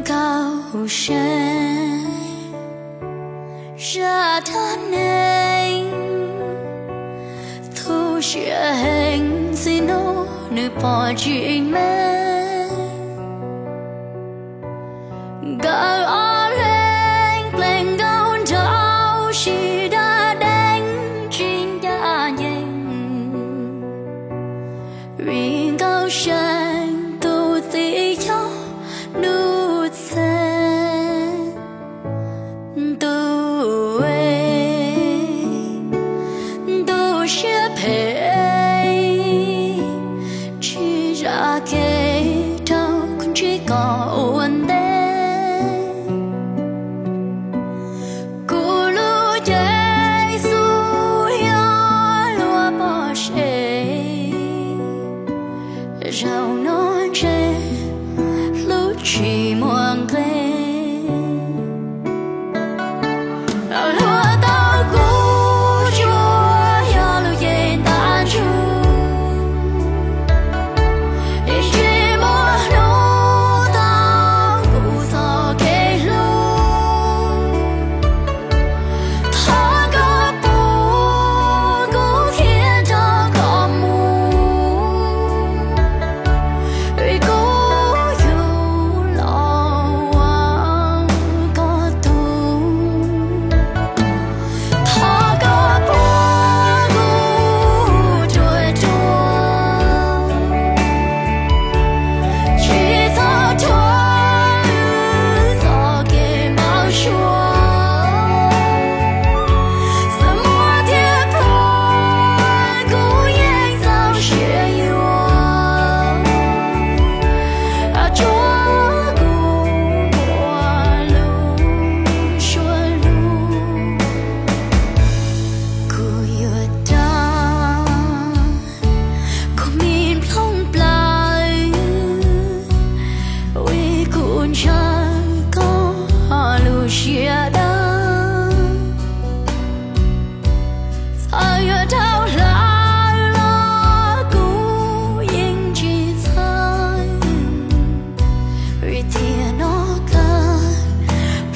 Nkauj Seeb, zaj dab neeg tu siab heev, txij hnub nws pom tsis me. Nkawd ob leeg plees nkauj nraug, sim dab deev tsis ncaj ncees, vim Nkauj Seeb tus txiv yog Nuj Txeeg tus e, ntuj siab phem, tsis zam kev rau kuv ntsib koj ua ntej. Kuv lub cev xub yog luag pom seb, zaum no ntshe hlub tsis muaj nqe. Luag tau kuv tsuas yog lub cev ntaj ntsug, es tsis muaj hnub tau kuv txoj kev hlub. Thov koj pub kuv thiaj nrog koj mus, vim kuv yug los ua koj tug. Thov koj pub kuv ruam ruam, tsis txhob rhuav wb txoj kev npau suav. Txawm muaj thiab pluag kuv yeej txaus siab yuav, tsuav kuv muaj lus suab lus. Kuv yuav rau kuv me nplooj plaws, vim kuv ntshaw koj lub siab dawb. Txawm yuav dhau hlaws los kuv yeej tsis txhawj, vim tiam no kawg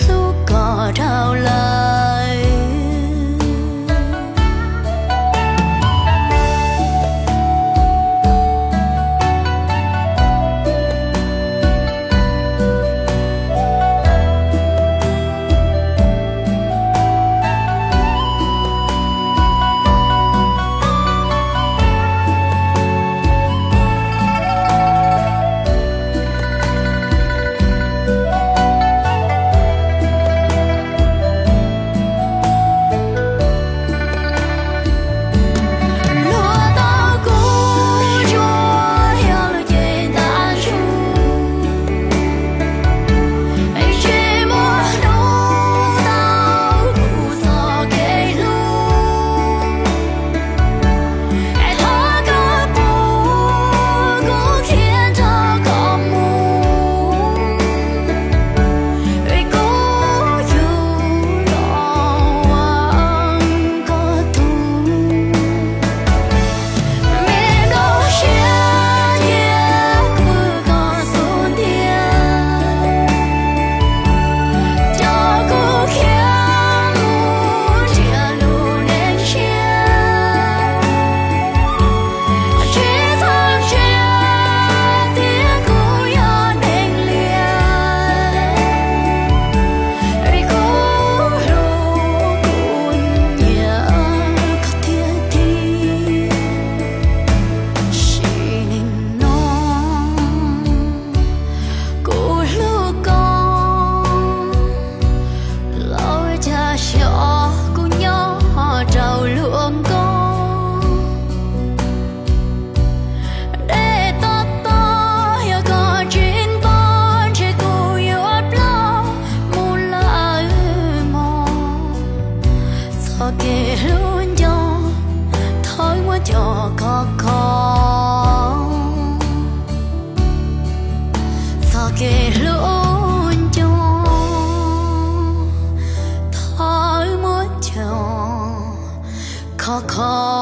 hlub koj dhau lawm. Kev hlub nco, thov muab cog khov kho. Txoj kev hlub nco, thov muab cog khov kho.